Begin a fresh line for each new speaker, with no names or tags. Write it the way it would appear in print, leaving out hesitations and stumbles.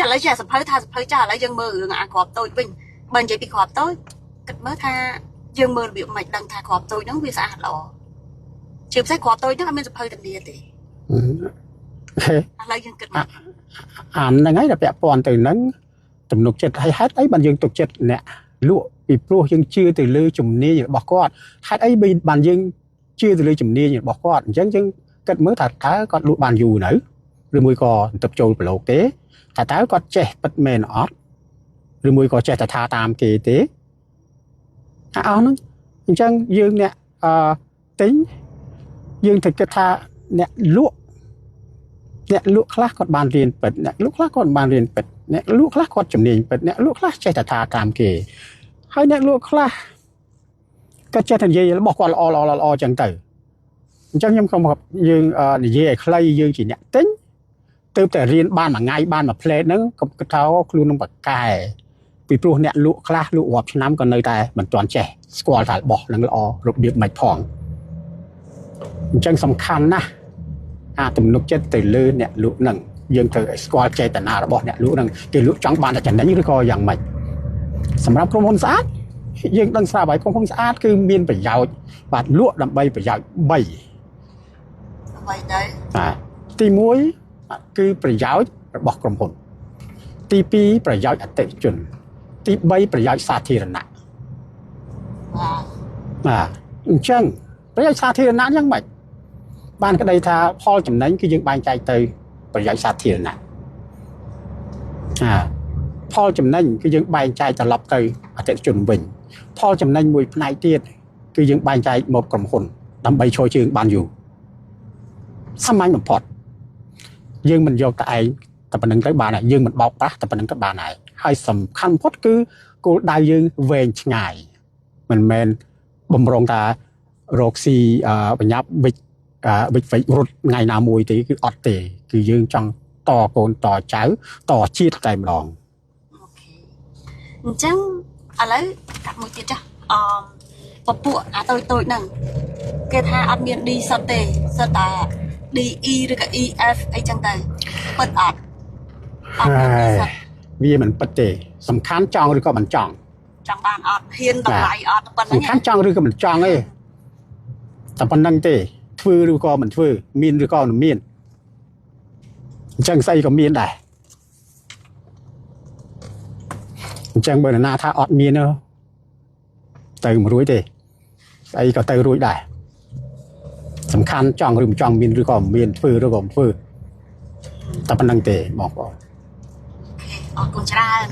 ចាឥឡូវជាសភៅថាសភៅចាឥឡូវយើងមើលរឿងអាក្របតូចវិញបើនិយាយពីក្របតូចគិតមើលថាយើងមើលរបៀបមិនដឹងថាក្របតូចហ្នឹងវាស្អាតល្អជាពិសេសក្របតូចហ្នឹងអត់មានសភៅធានាទេ
ហេ
ឥឡូវយើងគិតមក
អាហ្នឹងហើយដែលពាក់ព័ន្ធទៅនឹងទំនុកចិត្តហើយហេតុអីបានយើងទុកចិត្តអ្នកលក់ពីព្រោះយើងជឿទៅលើជំនាញរបស់គាត់ហេតុអីបានយើងជឿទៅលើជំនាញរបស់គាត់អញ្ចឹងយើងគិតមើលថាតើគាត់លក់បានយូរនៅឬមួយក៏ទៅចូលប្រឡូកទេថាតើគាត់ចេះពិតមែនអត់ឬមួយក៏ចេះតែថាតាមគេទេអាអស់ហ្នឹងអញ្ចឹងយើងអ្នកអឺទិញយើងត្រូវគិតថាអ្នកលក់អ្នកលក់ខ្លះគាត់បានរៀនពិតអ្នកលក់ខ្លះគាត់មិនបានរៀនពិតអ្នកលក់ខ្លះគាត់ជំនាញពិតអ្នកលក់ខ្លះចេះតែថាតាមគេហើយអ្នកលក់ខ្លះគាត់ចេះតែនិយាយរបស់គាត់ល្អល្អល្អអញ្ចឹងទៅអញ្ចឹងខ្ញុំក៏មកយើងនិយាយឲ្យខ្លីយើងជាអ្នកទិញទើបតែរៀនបានមួយថ្ងៃបានមួយផ្លេតហ្នឹងក៏គិតថាខ្លួននឹងបកកែពីព្រោះអ្នកលក់ខ្លះលក់រាប់ឆ្នាំក៏នៅតែមិនទាន់ចេះស្គាល់ថារបស់នឹងល្អរបៀបមិនផងអញ្ចឹងសំខាន់ណាស់អាទំនុកចិត្តទៅលើអ្នកលក់នឹងយើងត្រូវឲ្យស្គាល់ចេតនារបស់អ្នកលក់នឹងគេលក់ចង់បានតែចំណេញឬក៏យ៉ាងម៉េចសម្រាប់ក្រុមហ៊ុនស្អាតយើងដឹងស្រាប់ហើយក្រុមហ៊ុនស្អាតគឺមានប្រយោជន៍បាទលក់ដើម្បីប្រយោជន៍3
អ្វីទៅ
បាទទី1គឺប្រយោជន៍របស់ក្រុមហ៊ុនទី2ប្រយោជន៍អតិថិជនទី3ប្រយោជន៍សាធារណៈ
បាទ
បាទអញ្ចឹងប្រយោជន៍សាធារណៈយ៉ាងម៉េចបានក្តីថាផលចំណេញគឺយើងបែងចែកទៅប្រយោជន៍សាធារណៈអាផលចំណេញគឺយើងបែងចែកត្រឡប់ទៅអតិថិជនវិញផលចំណេញមួយផ្នែកទៀតគឺយើងបែងចែកមកក្រុមហ៊ុនដើម្បីឈរជើងបានយូរសាមញ្ញបំផុតយើងមិនយកតែឯងតែប៉ុណ្្នឹងទៅបានហើយយើងមិនបោកប្រាស់តែប៉ុណ្្នឹងទៅបានហើយហើយសំខាន់បំផុតគឺគោលដៅយើងវែងឆ្ងាយមិនមែនបំរុងថារកស៊ីបញ្ញាប់វិចវិចវិចរត់ថ្ងៃណាមួយទេគឺអត់ទេគឺយើងចង់តកូនតចៅតជាតិតែម្ដង
អូខេអញ្ចឹងឥឡូវកាត់មួយទៀតចាស់អពពួកអាតូចតូចហ្នឹងគេថាអត់មាន D សុទ្ធទេសុទ្ធតែ D E ឬក៏ E F អីចឹងទៅពិតអត់អត់មាន D សុទ្ធ
វាមិនពិតទេសំខាន់ចង់ឬក៏មិនចង់
ចង់បានអត់ហ៊ានតម្លៃអត់ប៉ុណ្្
សំ
នឹង
ខាន់ចង់ឬក៏មិនចង់ទេតែប៉ុណ្្នឹងទេធ្វើឬក៏មិនធ្វើមានឬក៏មិនមានអញ្ចឹងស្អីក៏មានដែរអញ្ចឹងបើនរណាថាអត់មានទេទៅមិនរួចទេស្អីក៏ទៅរួចដែរសំខាន់ចង់ឬមិនចង់មានឬក៏មិនមានធ្វើឬក៏មិនធ្វើតែប៉ុណ្្នឹងទេបងប្អូន
អរគុណច្រើន